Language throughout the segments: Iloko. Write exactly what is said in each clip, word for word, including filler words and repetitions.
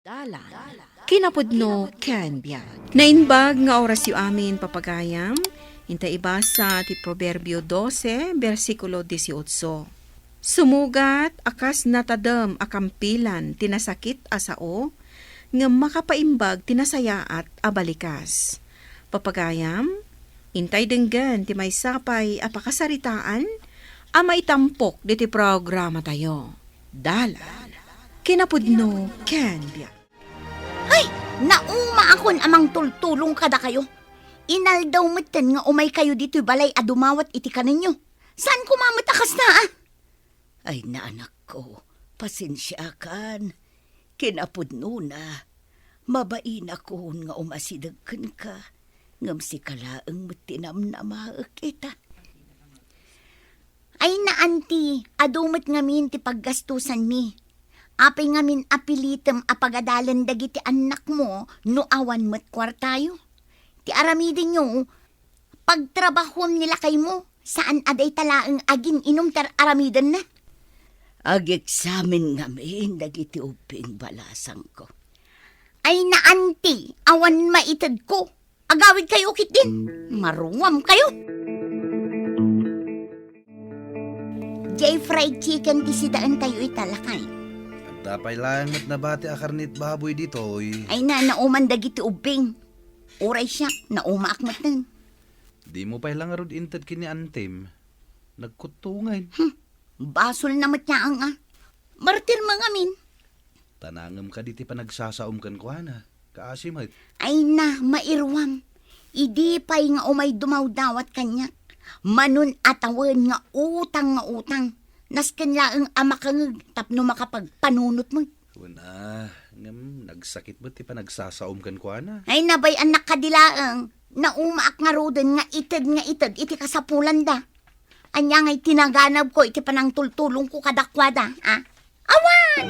Dalan, kinapudno ken biag. Naimbag nga orasyo amin, papagayam. Inta ibasa ti Proverbio dose, bersikulo dieciocho. Sumugat a kas natadem a kampilan ti nasakit a sao, ngem makapaimbag ti nasayaat a balikas. Papagayam, intay denggen ti maysa pay a pakasaritaan a maitampok ditoy programatayo. Dalan, kinapudno ken biag. Ay, naumaakon a mangtultulong kadakayo. Inaldaw metten nga umaykayo ditoy balay a dumawat iti kanenyo. Saan koma met a kasta, a? Ay, naanakko, pasensiakan. Kinapudnona, mabainakon nga umasideg kenka, ngem sika laeng met ti namnamaek ita. Ay, na, anti, adu met ngamin ti paggastusanmi. Apay ngamin a pilitem a pagadalen dagiti annakmo no awan met kuartayo? Ti aramidenyo, pagtrabahom ni lakaymo, saan a dayta laeng agin-inum ti ar-, aramidenna. Ageksamen ngamin dagiti ubbing balasangko. Ay, na, anti, awan maitedko. Agawidkayo ketdin. Maruamkayo. Jay, fried chicken ti sidaentayo ita, lakay. Adda pay laeng met nabati a karnit baboy ditoy. Ay na, nauman dagiti ubbing. Uray siak, naumaak metten. Dimo pay la ngarud inted ken ni antim. Nagkuttungen. Hmm. Basolna met laeng, a. Martirmo ngamin. Tanangem kadi ti panagsasaom kenkuana, kaasi met. Ay na, mairuam. Idi pay nga umay dumawdawat kaniak, manon a tawen nga utang nga utang. Nasken laeng a makangeg tapno makapagpanunot met. Kuna, ngem nagsakit met ti panagsasaom kenkuana. Ay, nabay-annak kadi laeng. Naumaak ngaruden nga ited nga ited iti kasapulanda. Ania ngay ti naganabko iti panangtultulongko kadakuada, a? Awan!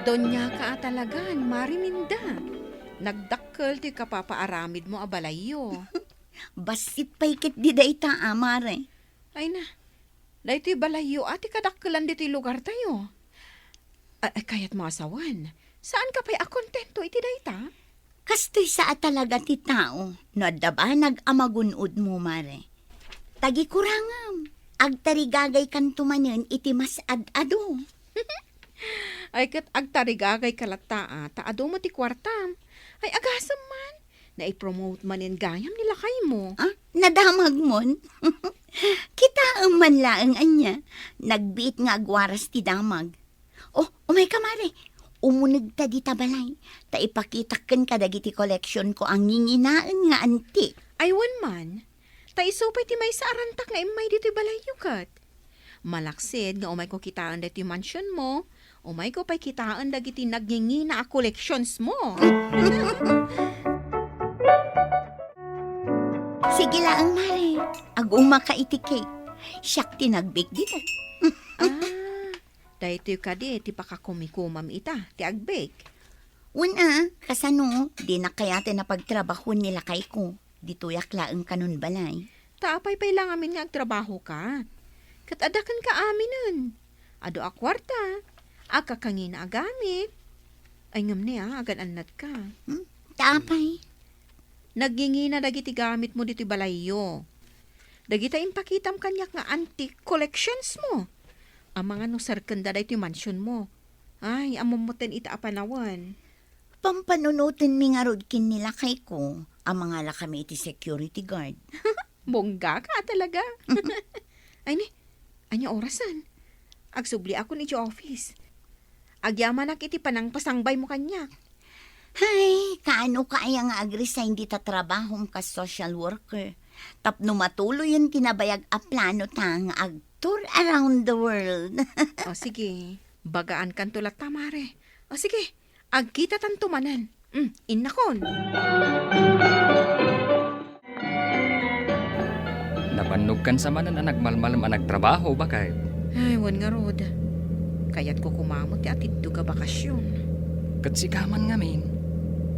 Doniaka a talagan, Mari Minda. Nagdakkel ti kapapaaramidmo a balayyo. Bassit pay ketdi dayta, a, Mare. Ay na, daytoy balayyo a ti kadakkelan ditoy lugartayo. Ay, ay, kayatmo a sawen, saanka pay a kontento iti dayta? Kastoy sa a talaga ti tao no adda banag a magun-odmo, Mare. Tagikurangem, agtarigagaykanto manen iti mas ad-adu. Ay, ket agtarigagayka latta, a, ta adu met ti kuartam. Ay, agasem man. Naipromote manen gayam ni lakaymo. Ah, nadamagmon? Kitaem man laeng ania. Nagbiit nga agwaras ti damag. Oh, umayka, Mare. Umunegta dita balay. Ta ipakitak kenka dagiti collectionko a nginginaen nga antik. Ay, wen man. Ta isu pay ti maysa a rantak nga immay ditoy balayyo ket. Malaksid nga umayko kitaen daytoy mansionmo, umayko pay kitaen dagiti nagngingina a collectionsmo. Sige laeng, Mare. Agumaka iti cake. Siak ti nag-bake dita. Ah, daytoy kadi ti pakakumikumam ita, ti ag-bake. Wen a, kasano, dinak kayaten a pagtrabahoen ni lakayko. Ditoyak laeng kanon balay. Ta apay pay la ngamin nga agtrabahoka? Ket adda kenka aminen. Adu a kuarta, agkakangina a gamit. Ay, ngem ni a, agan-annadka. Hmm? Ta apay? Nagngingina dagiti gamitmo ditoy balayyo. Dagita impakitam kaniak nga antique collectionsmo. Amangan no serkenda daytoy mansionmo. Ay, ammom metten ita a panawen. Pampanunotenmi ngarud ken ni lakayko a mangalakami iti security guard. Bonggaka a talaga. Ay ni, ania orasen? Agsubliakon iti office. Agyamanak iti panangpasangbaymo kaniak. Hay, kaanoka aya nga ag-resign dita trabahom kas social worker? Tapno matuloyen ti nabayag a planota nga ag-tour around the world. O, sige. Bagaankanto latta, Mare. O, sige. Agkitatanto manen. Mm, innakon. Napannogkan sa manen a nagmalmalem a nagtrabaho, baket. Ay, wen ngarud. Kayatko koma met ti atiddog a bakasion. Ket sika man ngamin,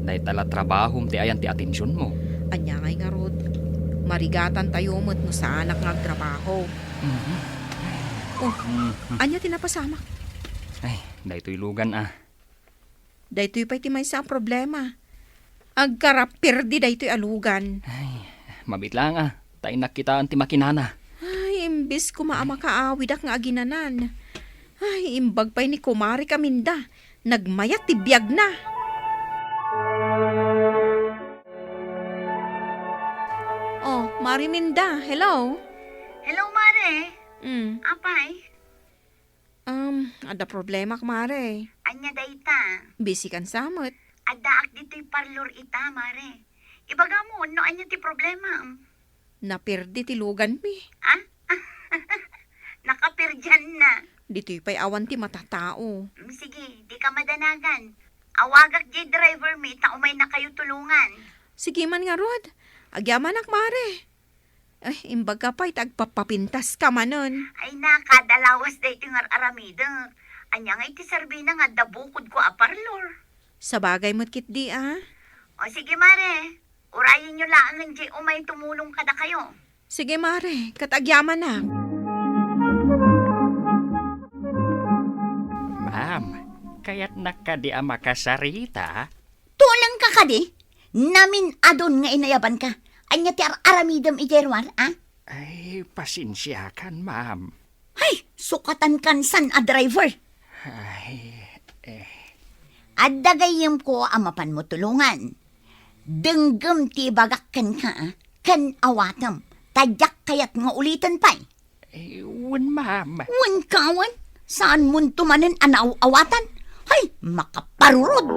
dayta la trabahom ti ayan ti atensionmo. Ania ngay ngarud? Marigatantayo met no saanak nga agtrabaho. Mhm. Oh, mhm. Ania ti napasamak? Ay, daytoy lugan, ah. Daytoy pay ti maysa a problema. Agkaraperdi daytoy a lugan. Ay, mabiit laeng, ah. Ta innak kitaen ti makinana. Ay, imbes koma a makaawidak nga aginanan. Ay, imbag pay ni Kumare Aminda. Nagmayat ti biagna. Oh, Mare Minda, hello? Hello, Mare. Mm. Apay? Um, adda problemak, Mare. Ania dayta? Busy kan sa met. Addaak ditoy parlor ita, Mare. Ibagam no ania ti problema. Naperdi ti luganmi. Ah? Nakaperdianna. Ditoy pay awan ti matatao. Mm, sige, dika madanagan. Awagak diay driver mi ta umaynakayo tulongan. Sige man ngarud. Agyamanak, Mare. Ay, imbagka pay ta agpapapintaska manen. Ay na, kada lawas daytoy nga ar-aramidek. Ania ngay ti serbina nga adda bukodko a parlor? Sabagay met ketdi, ah. O sige, Mare. Urayenyo laengen diay umay tumulong kadakayo. Sige, Mare, ket agyamanak. Ma'am, kayatnak kadi a makasarita? Tulongka kadi? Namin-adun nga inayabanka. Ania ti ar-aramidem idiay ruar, a? Ay, pasensiakan, ma'am. Hay, sukatankan san a driver. Ay, eh. Adda gayyemko a mapanmo tulongan. Denggem ti ibagak kenka, ken awatem, ta diak kayat nga uliten pay. Eh, wen, ma'am. Wen ka wen? Saanmonto manen a naaw-awatan? Hay, makaparurod!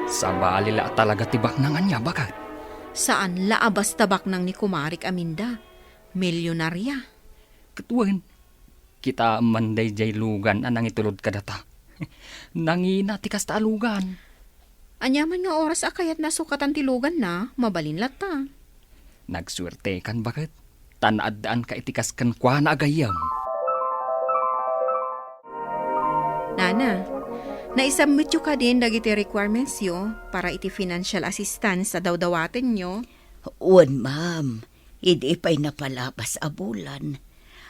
Sabali la a talaga ti baknang ania, baket? Saan la a basta baknang ni Kumarik Aminda. Milyonaria. Ket wen, kitaem man daydiay lugan a nangitulod kadata. Nangina ti kasta a lugan. Ania man nga oras a kayatna a sukatan ti luganna, mabalin latta. Nagsuertekan, baket, ta naaddaanka iti kas kenkuana a gayyem. Nana, naisubmityo kadin dagiti requirementsyo para iti financial assistance a dawdawatenyo? Wen, ma'am. Idi pay napalabas a bulan,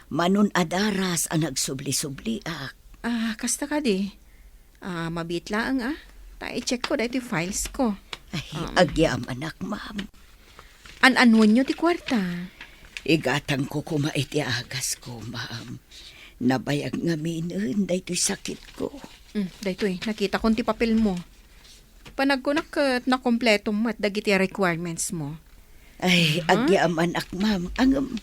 manon a daras a nagsubli-subliak. Ah, kasta kadi? Ah, mabiit laeng, ah. Ta i-check ko daytoy files ko. Ay, Um. agyamanak, ma'am. An-anuenyo ti kuarta? Igatangko koma iti agasko, ma'am. Nabayag ngaminen daytoy sakitko. Mm, daytoy, nakitakon ti papelmo. Panagkunak ket nakompletom met dagiti requirements mo. Ay, Aha. agyamanak, ma'am. Ngem,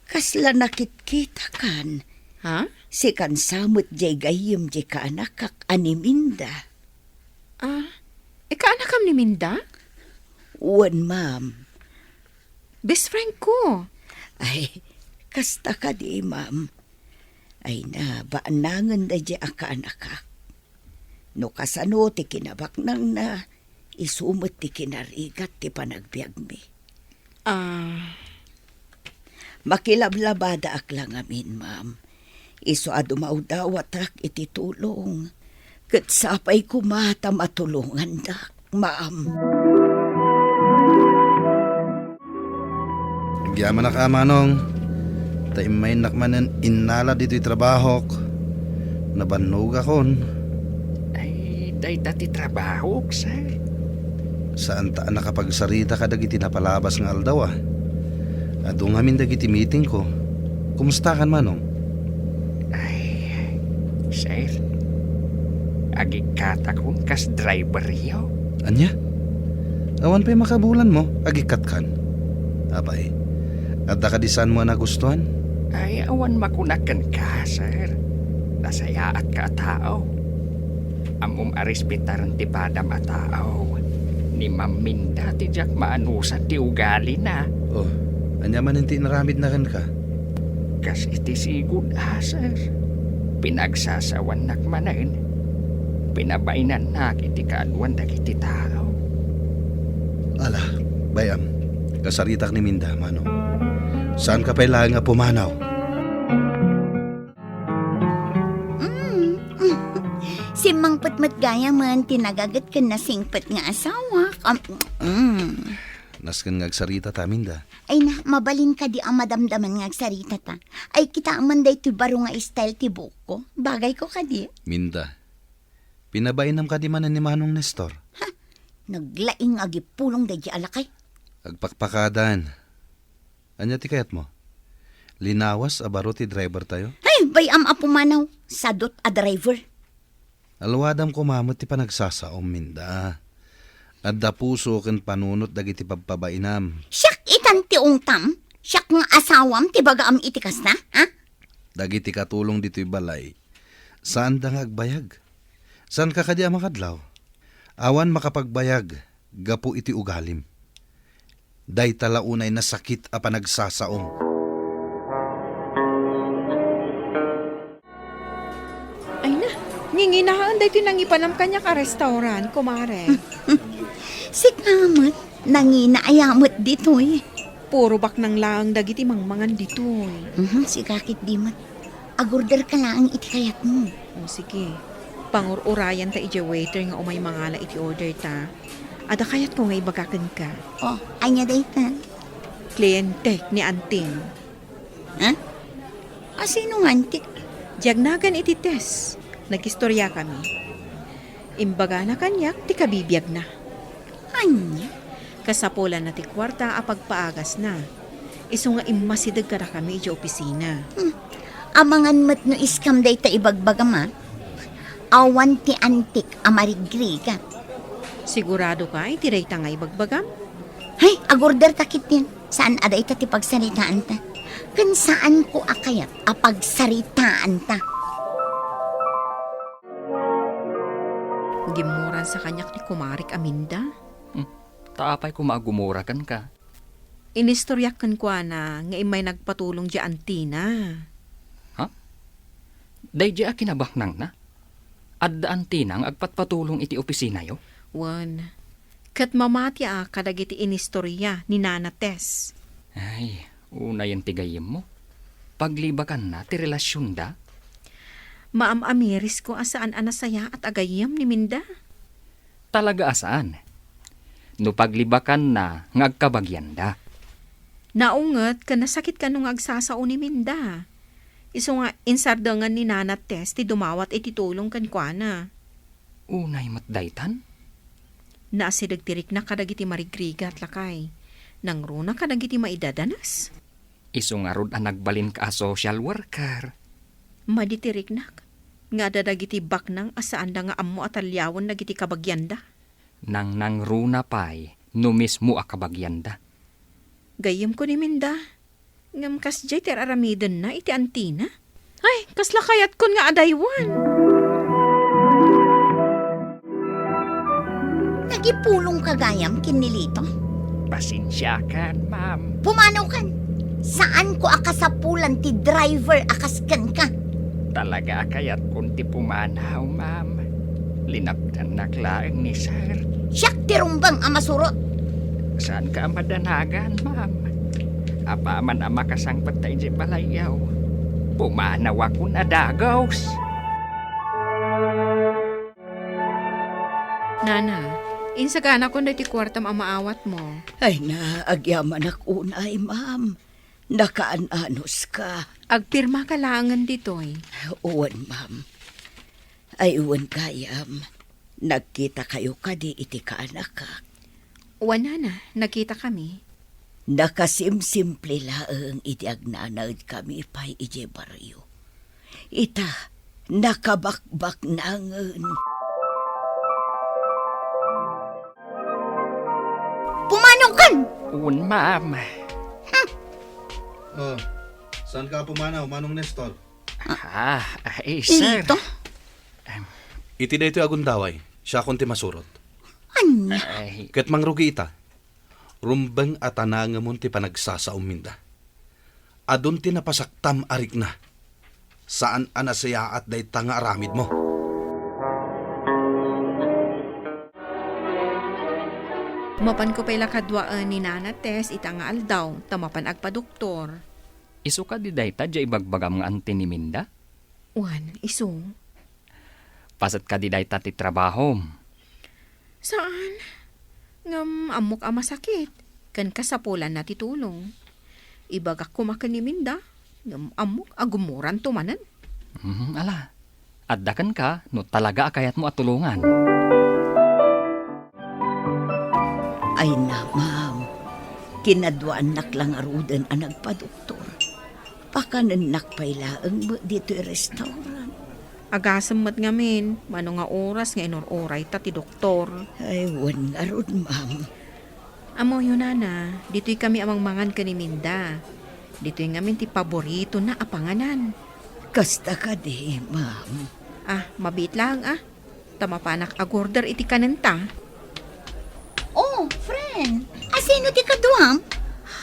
kasla nakitkitakan. Ha? Sikan sa met diay gayyem diay kaanakak a ni Minda. Ah, ikaanakam ni Minda? Wen, ma'am. Best friend ko. Ay, kasta kadi, ma'am. Ay na, baanangen daydiay a kaanakak. No kasano ti kinabaknangna, isu met ti kinarigat ti panagbiagmi. Ah. Makilablabadaak la ngamin, ma'am. Isu a dumawdawatak iti tulong. Ket sapay koma ta matulongandak, ma'am. Agyamanak a, Manong, ta immayennak manen innala ditoy trabahok. Nabannogakon. Ay, dayta ti trabahok, sir. Saanta a nakapagsarita kadagiti napalabas nga aldaw, a. Adu ngamin dagiti meetingko. Kumustakan, Manong? Ay, sir, agikkatakon kas driveryo. Ania? Awan pay makabulanmo, agikkatkan. Apay, adda kadi saanmo a nagustuan? Ay, awan makunak kenka, sir. Nasayaatka a tao. Ammom a respetaren ti padam a tao. Ni Ma'am Minda ti diak maanusad ti ugalina. Oh, ania manen ti inaramidna kenka? Kas iti sigud a, sir. Pinagsasawannak manen. Pinabainannak iti kaaduan dagiti tao. Ala, bay-am, kasaritak ni Minda, Manong. Saanka pay laeng a pumanaw? Mm. Simmangpet met gayamen ti nagaget ken nasingpet nga asawak. Am, mm. Nasken nga agsaritata, Minda. Ay na, mabalin kadi a madamdaman nga agsaritata. Ay, kitaem man daytoy baro nga style ti buokko. Bagayko kadi. Minda, pinabainam kadi manen ni Manong Nestor? Ha? Naglaing agipulong daydi a lakay. Agpakpakadan. Ania ti kayatmo? Linawas a baro ti drivertayo? Ay, bay-am a pumanaw. Sadut a driver. Aluadam koma met ti panagsasaom, Minda. Adda puso ken panunot dagiti pabpabainam. Siak itan ti ungtam? Siak nga asawam ti bagaam iti kasta, ha? Dagiti katulong ditoy balay, saanda nga agbayag. Saanka kadi a makadlaw? Awan makapagbayag gapu iti ugalim. Dayta la unay nasakit a panagsasaom. Ay na, nginginaen daytoy nangipanam kaniak a restaurant, kumare. Sika met, nangina aya met ditoy. Puro baknang laeng dagiti mangmangan ditoy. Mhm, sika ketdi met. Agorder ka laeng iti kayatmo. O, sige. Pangur-urayanta idiay waiter nga umay mangala iti order ta. Adda kayatko nga ibaga kenka. O, ania dayta? Klientek ni anting. Ha? A, sino nga antik? Diak nagan iti test. Nag-istorya kami. Imbagana kaniak ti kabibiagna. Ania? Kasapulanna ti kuarta a pagpaagasna. Isu nga immasideg kadakami idiay opisina. Hmm. Amangan met no scam dayta ibagbagam, a? Awan ti antik a marigrigat. Siguradoka iti dayta nga ibagbagam? Hay, agorder ta ketdin. Saan a dayta ti pagsaritaanta. Ken saanko a kayat a pagsaritaanta. Gimmuransa kaniak ni kumarik a Minda. Hmm. Ta apay koma a gumura kenka? Inistoriak kenkuana nga immay nagpatulong diay antina. Ha? Daydiay a kinabaknangna? Adda antina nga agpatpatulong iti opisinayo? Wen, ket mamati a kadagiti inistoria ni Nana Tess. Ay, unayen ti gayyemmo. Paglibakanna ti relasionda? Maam-amirisko a saan a nasayaat a gayyem ni Minda. Talaga a saan. No paglibakanna nga agkabagianda. Naunget ken nasakit kano nga agsasao ni Minda. Isu nga insardengen ni Nana Tess ti dumawat iti tulong kenkuana. Unay met daytan? Naasideg ti rikna kadagiti marigrigat, lakay. Nangruna kadagiti maidadanas. Isu ngarud a nagbalinka a social worker. Madi ti riknak, nga adda dagiti baknang a saanda nga ammo a taliawen dagiti kabagianda. Nangnangruna pay no mismo a kabagianda. Gayyemko ni Minda, ngem kasdiay ti ar-aramidenna iti antina. Ay, kasla kayatkon nga adaywan. Nagipulongka gayam ken ni Lito? Pasensiakan, ma'am. Pumanawkan. Saanko a kasapulan ti driver a kas kenka. Talaga a kayatkon ti pumanaw, ma'am. Linapdannak laeng ni sir. Siak ti rumbeng a masurot. Saanka a madanagan, ma'am. Apaman a makasangpet ta idiay balayyo, pumanawakon a dagus. Nana, insaganakon daytoy kuartam a maawatmo. Ay na, agyamanak unay, ma'am. Nakaan-anuska. Agpirmaka laengen ditoy. Wen, ma'am. Ay, wen gayam. Nagkitakayo kadi iti kaanakak? Wen, nana, nagkitakami. Nakasimsimple laeng idi agnanaedkami pay idiay barrio. Ita, nakabakbaknangen. Pumanawkan! Wen, ma'am. Oh, saanka a pumanaw, Manong Nestor? Ah, ay, sir. Ito? Em. Iti daytoy a gundaway, siakon ti masurot. Ania? Ay. Ket mangrugi ita. Rumbeng a tanangemon ti panagsasaom, Minda. Adun ti napasaktam a rikna. Saan a nasayaat dayta nga aramidmo. Mapanko pay la kaduaen ni Nana Tess ita nga aldaw, ta mapan agpadoktor. Isu kadi dayta diay ibagbagam nga anti ni Minda? Wen, isu. Paset kadi dayta ti trabahom? Saan. Ngem ammok a masakit. ken kasapulanna ti tulong. Ibagak koma ken ni Minda, ngem ammok a gummuranto manen. Mhm, ala, adda kenka no talaga a kayatmo a tulongan. Ay na, ma'am. Kinaduaannak la ngaruden a nagpadoktor. Pakanennak pay laeng met ditoy restaurant. Agasem met ngamin, mano nga oras nga inur-urayta ti doktor. Ay, wen ngarud, ma'am. Ammoyo, nana, ditoy kami a mangmangan ken ni Minda. Ditoy ngamin ti paboritona a panganan. Kasta kadi, ma'am. Ah, mabiit laeng, ah. Ta mapanak agorder iti kanenta. Oh, friend, asino ti kaduam?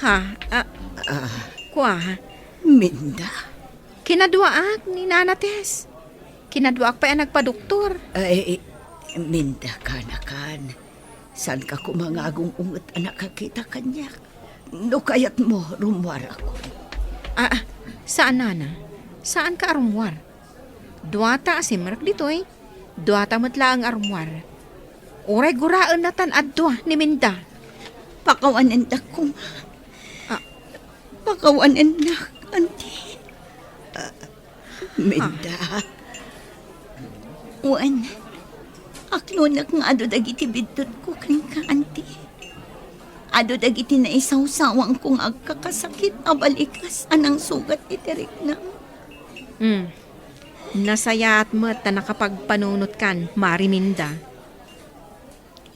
Ha? Ah, Ah, kua? Minda. Kinaduaak ni Nana Tess. Kinaduaak pay a nagpadoktor. Ay, Minda, kanakan. Saanka koma nga agung-unget a nakakita kaniak? No kayatmo, rummuarakon. Ah, ah, saan, nana. Saanka a rummuar. Duata a simrek ditoy. Duata met laeng a rummuar. Uray guraenna tan adda ni Minda. Pakawanendak koma. Ah. Pakawanennak, anti. Ah, Minda. Wen, aklonek nga adu dagiti biddutko kenka, anti. Adu dagiti naisawsawangko nga agkakasakit a balikas a nangsugat iti riknam. Hmm. Nasayaat met ta nakapagpanunotkan, Mari Minda.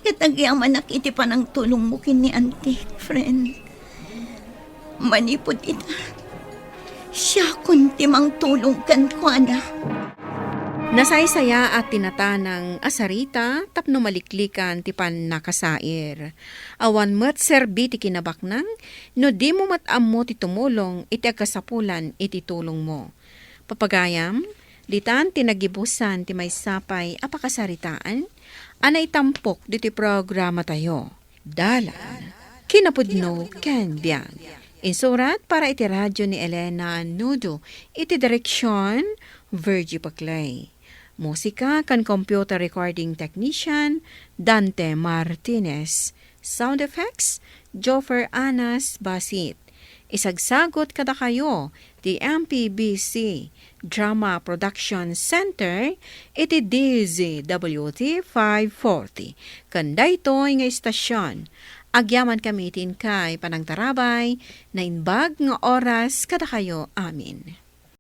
Ket agyamanak iti panangtulongmo ken ni anti, friend. Manipud ita, siakon ti mangtulong kenkuana. Nasaysayaat ti natanang a sarita tapno maliklikan ti pannakasair. Awan met serbi ti kinabaknang no dimo met ammo ti tumulong iti agkasapulan iti tulongmo. Papagayam, ditan ti nagibusan ti maysa pay a pakasaritaan a naitampok ditoy programatayo. Dalan, kinapudno ken biag. Insurat para iti radyo ni Elena Nudo, iti direksyon, Virgie Paclay. Musika ken computer recording technician, Dante Martinez. Sound effects, Joffer Anas Basit. Isagsagut kadakayo ti M P B C Drama Production Center iti D Z W T five forty. Ken daytoy nga istasyon, agyamankami iti inkay panangtarabay, naimbag nga oras kadakayo amin.